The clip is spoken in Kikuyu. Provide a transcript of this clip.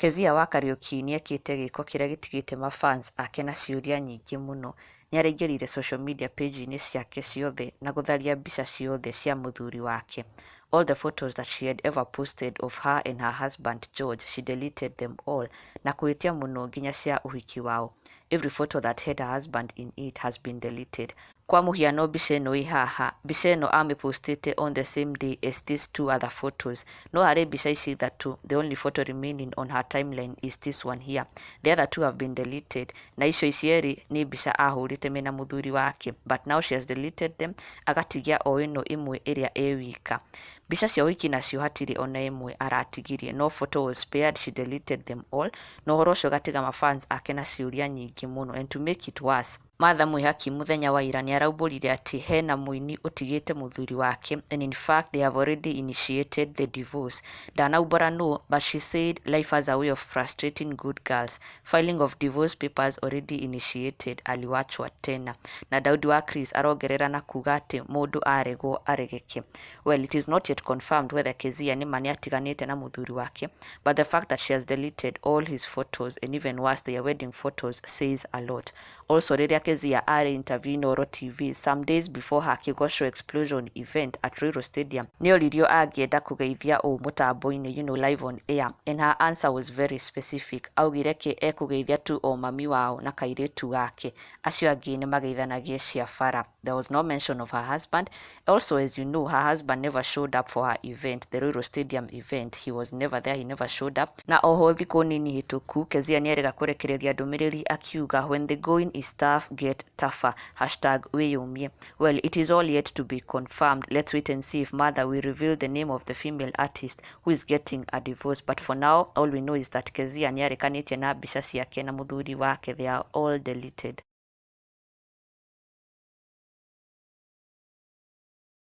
Kezia wa Kariuki nĩekĩte gĩko kĩrĩa gĩtigĩte mafans ake na ciũria nyingĩ mũno. Nĩaraingĩrire social media page-inĩ ciake ciothe na gũtharia mbica ciothe cia mũthuri wake. All the photos that she had ever posted of her and her husband George, she deleted them all, na kũhĩtia mũno nginya cia ũhiki wao. Every photo that had her husband in it has been deleted. Kwa mũhiano, mbica ĩno ĩ haha, mbica ĩno amĩpostĩte on the same day as these two other photos, no harĩ mbica ici ithatũ, the only photo remaining on her timeline is this one here. The other two have been deleted, na icio cierĩ nĩ mbica ahũrĩte mena mũthuri wake, but now she has deleted them, agatigia o ĩno ĩmwe ĩrĩa ĩ wika. Mbica cia ũhiki nacio hatirĩ ona ĩmwe aratigirie. No photo was spared, she deleted them all, na ũhoro ũcio ũgatiga mafans ake na ciũria nyingĩ mũno. And to make it worse, Martha Mwihaki mũthenya wa ira nĩaraumbũrire atĩ hena mũini ũtigĩte mũthuri wake, and in fact they have already initiated the divorce. Ndanaumbũra nũ, but she said life has a way of frustrating good girls. Filing of divorce papers already initiated, aliwachwa tena. Na Daudi wa Chris arongerera na kuga atĩ mũndũ aregwo aregeke. Well, it is not yet confirmed whether Kezia nĩma nĩatiganĩte na mũthuri wake, but the fact that she has deleted all his photos, and even worse, their wedding photos, says a lot. Also, rĩrĩa Kezia arĩ interview Inooro TV some days before her Kĩgoco Explosion event at Ruiru Stadium, nĩoririo angĩenda kũgeithia ũ mũtambo-inĩ, live on air, and her answer was very specific. Augire kĩ ekũgeithia tu o mami wao na kairĩtu gake, acio angĩ nĩmageithanagie cia bara. There was no mention of her husband. Also, as you know, her husband never showed up for her event, the Ruiru Stadium event. He was never there, he never showed up. Na oho thikũ nini hĩtũku, Kezia nĩerĩga kũrekereria ndũmĩrĩri akiuga, "When the going is tough, get tougher, #wĩyũmie." Well, it is all yet to be confirmed. Let's wait and see if Martha will reveal the name of the female artist who is getting a divorce, but for now all we know is that Kezia nĩarekanĩtie na mbica ciake na mũthuri wake. They are all deleted.